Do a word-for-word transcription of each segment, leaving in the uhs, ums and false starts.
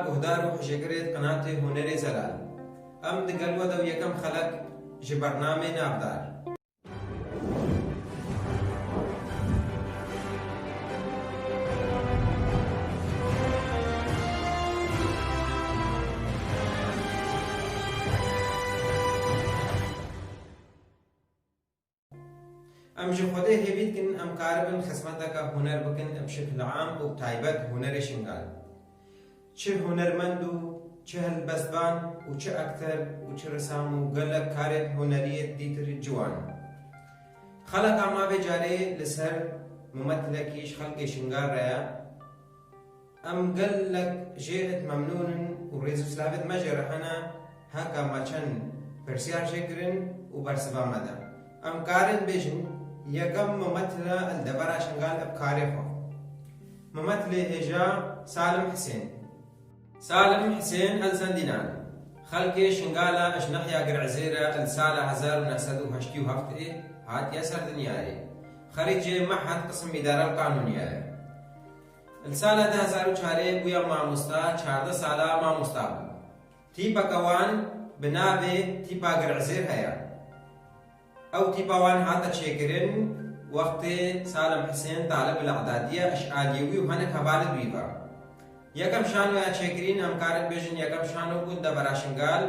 Guhdar û hejêgirê qinatê Hunerê Zelal. Em digel we de û yekem xelek ji bernamê navdar. Em ji Xwedê hêvî dikin, em karibin xizmeteke huner bikin, bi şekil am û bi taybet hunerê Şingal. Çi hunermend û çi helbestvan û çi akter û çi resam û gelek karê huneriyê dîtir ciwan. Xeleka ma vê carê li ser mumetilekî ji xelkê Şingal re ye. Em gelek jê id memnûn in û rêz û slavê me jê re hene, heka me çend pirsyar jê kirin û bersiva me de. Em karin bêjin, yekem mumetile li devera Şingal bi karê xwe. Mumetilê hêja Salim Hisên. Salim Hisên el Zendînan. Xelkê Şingala ji nehiya Girezêre li sala hezar û neh sed û heştê û heft ê hatiye ser dinyayê. Xerîcê Mehed qisim îdare û qanûniye ye. Li sala du hezar û çar ê bûye mamosta, çardeh sala mamosta bû. Tîpeke wan bi navê tîpa Girezêr heye. Ew tîpa wan hate çêkirin wextê Salim Hisên talib li edadî ye, ji aliyê wî û hinek hevalê wî ve. Yekem şanoya çêkirîn, em karin bêjin yekem şano bû li devera Şingal,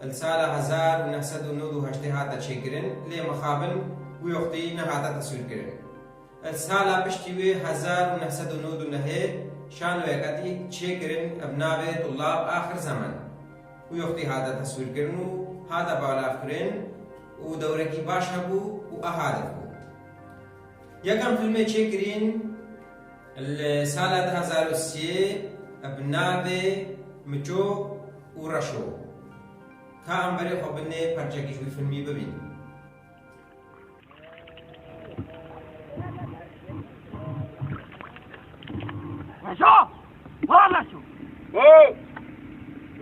li sala hezar û neh sed û nod û heştê hate çêkirin, lê mixabin wî wextî nehate teswîrkirin. Li sala piştî wê hezar û neh sed û nod û neh ê şanoyeke dî çêkirin bi navê Tullab Axir Zemen. Wî wextî hate teswîrkirin û hate balavkirin û dewrekî baş hebû û ev hadif bû. Yekem filmê çêkirîn li sala du hezar û sê bi navê Miço û Reşo. Ka em berê xwe binê perçekî ji wî filmî bibînin. Reşo! Wa Reşo! Ho!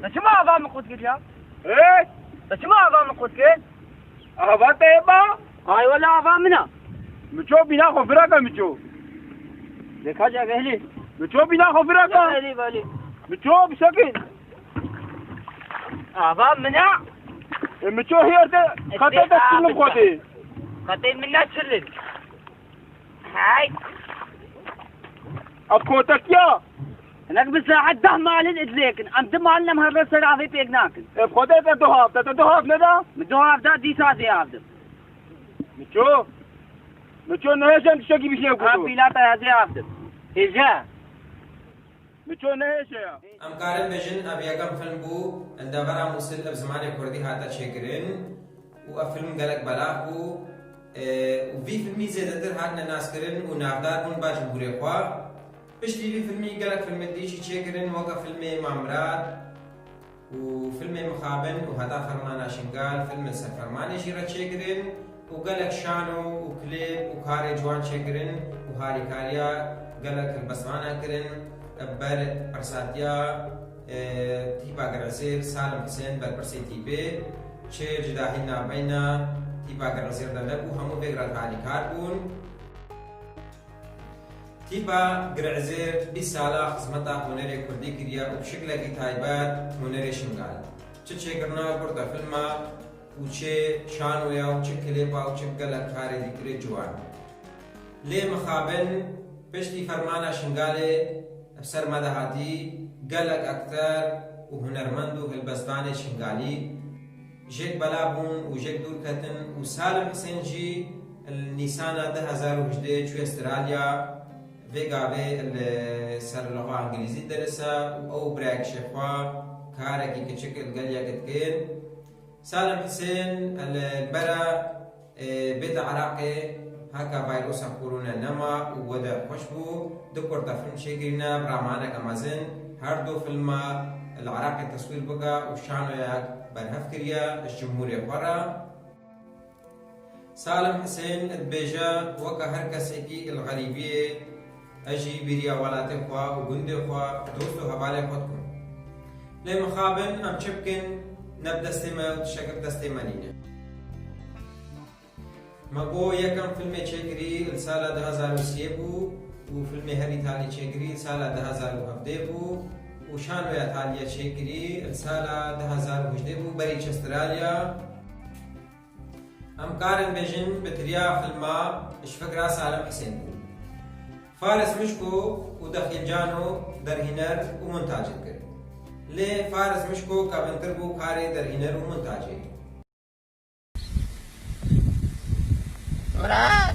Te çima ava min qut kir ya? Hey! Te çima ava min qut kir? Ava te ba? Ay wala ava min a. Miço bîna xwe firaka Miço. Lê ka ca vehlî. Miço bîna xwe firaka. Vehlî, vehlî. Miço bisekin. Ava min a. E, Miço hiyar te, e, xete te çilin xwedê. Xetê min ne çilin. Hey. Ev kotekiya. Hinek bi saet deh malin idlêkin. Em du malin em her re ser avê pêk nakin. E, xwedê te du hav, te, te du hav neda? Min du hav da, dîsa zê avdim. Miço. Miço nehêşen tiştekî bişîne ku. Ha, pîlata ya zê avdim. Hêje. Miço nehêşe ya. Em karin bêjin ev yekem film bû li devera Mûsil bi zimanê kurdî hate çêkirin û ev film gelek belav bû, e, û vî filmî zêdetir hatine naskirin û navdar bûn ba cumhûrê xwe. Piştî vî filmî gelek filmên dî jî çêkirin, weke filmê Mamrad û filmê Mixabin û heta Fermana Şingal, filmên ser fermanê jî re çêkirin. û gelek şano û klêp û karê ciwan çêkirin û harîkariya gelek helbestvanan kirin, ber pirsatiya, e, tîpa Girezêr Salim Hisên berpirsê tîpê, çi cudahî navbeyna tîpa Girezêr de nebû, hemû vê re harîkar bûn. Tîpa Girezêr bîst sala xizmeta hunerê kurdî kiriye û bi şiklekî taybet hunerê Şingal. Çi çêkirina kurta filma, û çi şanoya û çi klêpa û çi gelek karê dîtirê ciwan. Lê mixabin piştî fermana Şingalê bi ser me de hatî, gelek akter û hunermend û hilbestvanê Şingalî jêk bela bûn û jêk dûr ketin û Salim Hisên jî li Nîsana du hezar û hejdeh çûye Stralya, vê gavê li ser lixwa Îngilîzî didirse û ew û birayekî jê xwe karekî kiçik li gel yek dikin. Salim Hisên li bera, e, bête Iraqê heka vayrosa korona nema û wede xweş bû, du kurta film çêkirîne bi ramaneke mezin, her du filma li Iraqê teswîr bike û şanoyek berhev kiriye ji cumhûrê xwe re. Salim Hisên dibêje, weke her kesekî li xerîbiyê, ez jî bîriya welatê xwe û gundê xwe, dost û hevalê xwe dikim. Lê mixabin em çi bikin, ne bi destê me û tiştek bi destê me nîne. Me got yekem filmê çêkirî li sala du hezar û sê bû û filmê herî talî çêkirî li sala du hezar û hevdeh bû. û şanoya taliye çêkirî li sala du hezar û hejdeh bû berî Çestralya. Em karin bêjin bi tiriya filma ji fikra Salim Hisên bû. Faris Mişko û Dexîl Cano derhîner û montaj dikir. Lê Faris Mişko kevintir bû karê derhîner û montajê. Murat.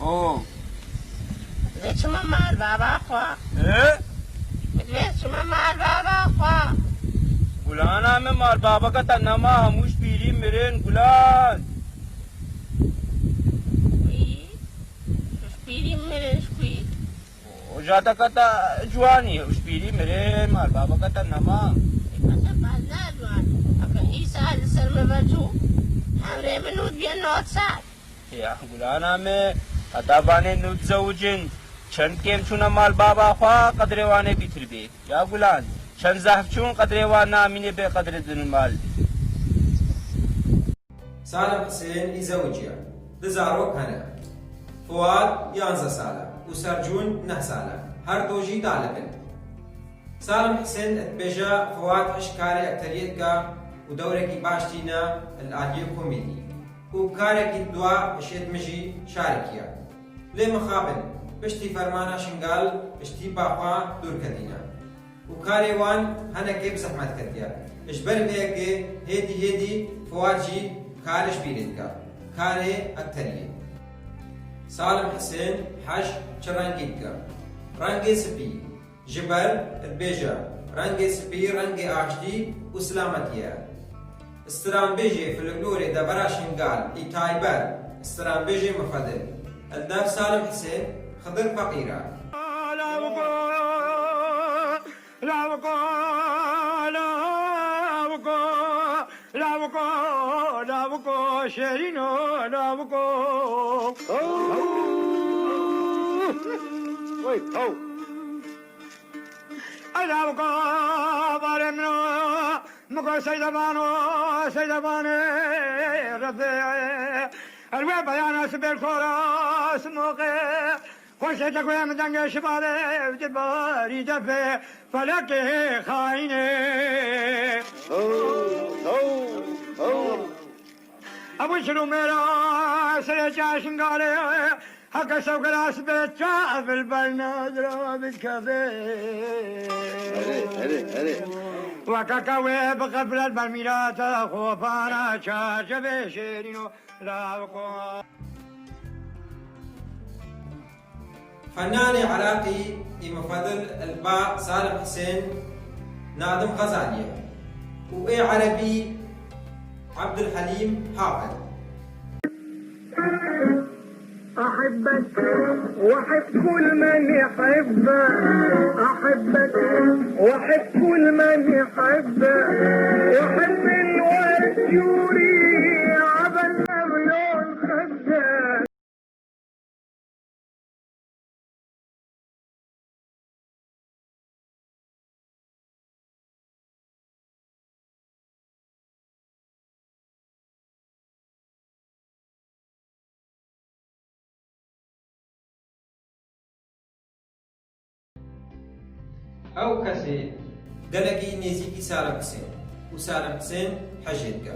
O. Vê çima mal baba xwe? He? Vê çima mal baba xwe? Gulana me mal babeke te nema hemû ji pîrî mirin Gulan. Wî, ji pîrî mirin ji wî. Oja te kete ciwanî, ji pîrî mirê, mal babeke te nema. Kete fazla ciwan. Eke îsal li ser me ve çû, emrê min nû diye nod sal. Ya gulana me, heta vanê nû dizewicin, çend kêm çûne mal baba xwe, qedrê wan ê bîtir bê. Ya gulan, çend zehf çûn, qedrê wan namînê bê qedrê din mal. Salim Hisên î zewiciya. Du zarok hene. Fuad yanzdeh sal e û Sercûn neh sal e. Her do jî talib in. Salim Hisên dibêje Fuad hişk karê ekteriyê dike û dewrekî baş tîne li aliyê komedî û karekî dua hişê dime jî şarekî ye. Lê mixabin, piştî fermana Şingal ji tîpa xwe dûr ketîne. Û karê wan henekê bi zehmet ketiye. Ji ber vê yekê hêdî hêdî Fuad jî karê ji bîrê dike. Karê ekteriyê. Salim Hisên hej çi rengî dike? Rengê spî. Ji ber dibêje, rengê spî rengê aştî û silametî ye. Stranbêjê folklorê devera Şingal, î taybet stranbêjê mufedil, li dev Salim Hisên, Xidir Feqîr e. Lawiko, lawiko, lawiko, lawiko, lawiko, şêrîno, lawiko. Oy, oy. Ey lawiko, barê min o, min got Seydebano, Seydebanê refê. El wê beyana sibêl kora simoqê. Xweşê te ku em dengê şivalê, di barî defê, felekê xayînê. Ho, ho, ho. Ew şir û mêra serê çaşingalê, heke sewgera sibê çav li ber nedira bikevê. Erê, erê, erê. Weke ke wê bi xeflet ber mîrata xwe pana çarçevê şêrîno. Fennanê Iraqî î mufedil li ba Salim Hisên Nadim Xezalî ye û ê Erebî Ebdulhelîm Hafid. أحبك وأحب كل من يحبك، أحبك وأحب كل من يحبك، وأحب الورد يوري عبل مغلول خدك. Ew kesê gelekî nêzîkî Salim Hisên û Salim Hisên hejê dike.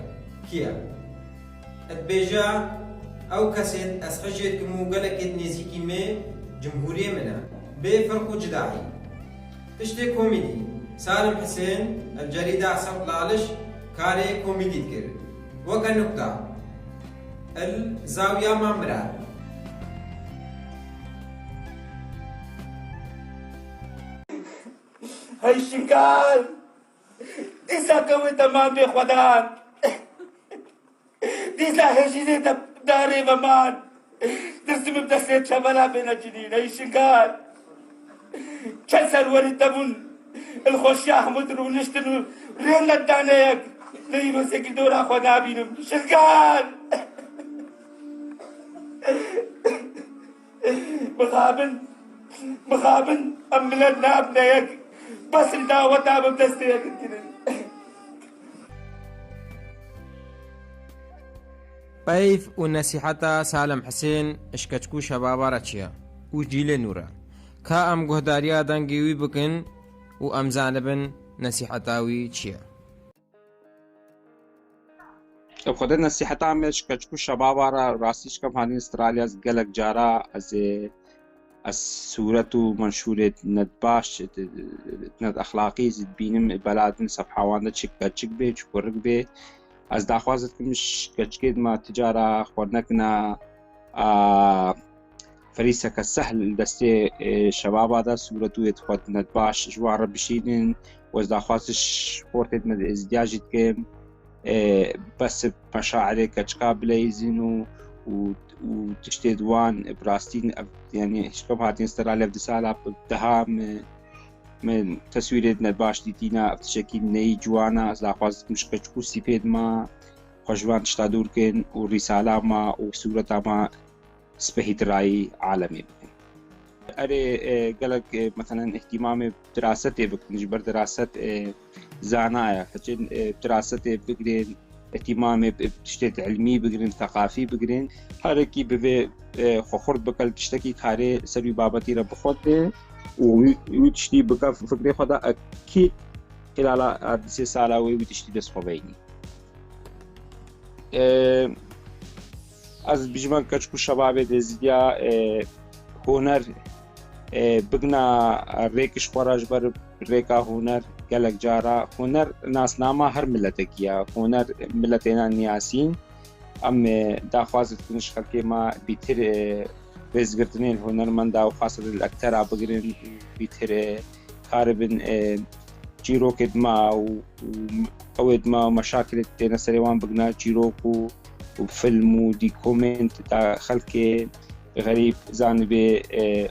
Kî ye? Dibêje, ew kesê ez hejê dikim û gelekê nêzîkî me cumhûriyê min e. Bê firq û cudahî. Piştê komîdî, Salim Hisên li cerîda Sewt Laliş karê komîdî dikir. Weke nukta, li zawiya Mamira. Hey Şingal! Dîsa kewê te man bê xwedan. Dîsa hêjînê te darê ve man. Dirsim bi destê çemela bêne cinîn, ey Şingal. Çend serwerî te bûn, li xweşiya hemû dirûniştin û rê nedane yek. Lê îro sekî dora xwe nabînim. Şingal! Mixabin, mixabin, em milet nabine yek. Bes li daweta bi destê yek dikinin. Peyv û nesîheta Salim Hisên ji keçik û şebaba re çi ye û cîlê nû re? Ka em guhdariya dengê wî bikin û em zanibin nesîheta wî çi ye. Bi Xwedê nesîheta me ji keçik û şebaba re, rastî ji kem hatîn Australya, gelek cara ez ê, ez sûret û menşûrê net baş, net exlaqî zî dibînim, bela din sefha wan de çi keçik bê, çi kurik bê. Ez daxwaz dikim ji keçikê dima ti cara xwe nekina, a, ferîseke sehl li destê, e, şebaba de sûret û yê xwe net baş ji wan re bişînin. Û ez daxwaz ji xortê me de êzîdiya jî dikim, e, bes meşairê keçika bileyzin û, û, û tiştê di wan bi rastî, ev, yanî ji kem hatîn Australya ev di sala bi deha me, me teswîrê net baş dîtîna, ev tiştekî neyî ciwana, ez daxwaz dikim ji keçik û sîpê dima xwe ji van tişta dûr kin û rîsala ma û sûreta ma spehîtirayî alemê bikin. Erê, e, gelek, e, meselen îhtîmamê bi dirasetê bikin, ji ber diraset, e, zana ye. Hiçin, e, bi dirasetê bigirên, îhtîmamê bi, bi tiştê ilmî bigirên, seqafî bigirên. Herekî bi vê, e, xwe xurt bike li tiştekî karê ser wî babetî re bixwete û wî, wî tiştî bike fikrê xwe de, ekîd xilala, e, du sê sala wê wî tiştî dest xwe veynî. E, ez bijimem keçik û şebabê dê zîdiya, e, huner, e, bigna rêk ji xwe re, ji ber rêka huner gelek cara huner nasnama her miletekî ye. Huner miletêna niyasîn. Em, e, daxwaz dikin ji xelkê me bîtir, e, rêzgirtinên hunermenda û xaset li ektera bigirin, bîtir, e, karibin, e, çîrokê dima û, û ew ê dima meşakilê têne serê wan bigina çîrok û, û film û dîkomênt da xelkê xerîb zanibê, e,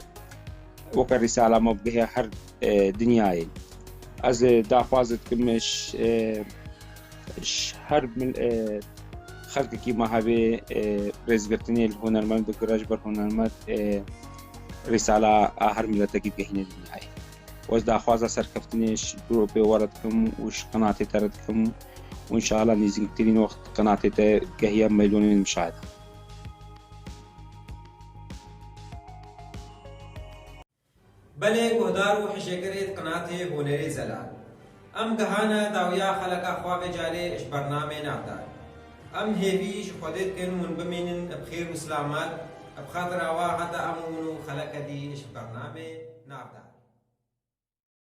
weke rîsala me bigihê her, e, dinyayê. Ez, e, daxwaz dikim ji, e, ji her mil-, e, xelkekî me hebe, e, rêzgirtinê li hunermend bigire, ji ber hunermend, e, rîsala a her miletekî digehîne dinyayê. Ez daxwaza serkeftinê ji gropê we re dikim û ji qenatê te re dikim û înşallah nêzîktirîn wext qenatê te gehiya milyonên muşahede. Belê guhdar û hişêkerê di qenatê Hunerê Zelal. Em gihane dawiya xeleka xwe vê carê ji bernamê navdar. Em hêvî ji Xwedê dikin hûn bimînin bi xêr û silamet, bi xatira we heta em û hûn û xeleke dî ji bernamê navdar.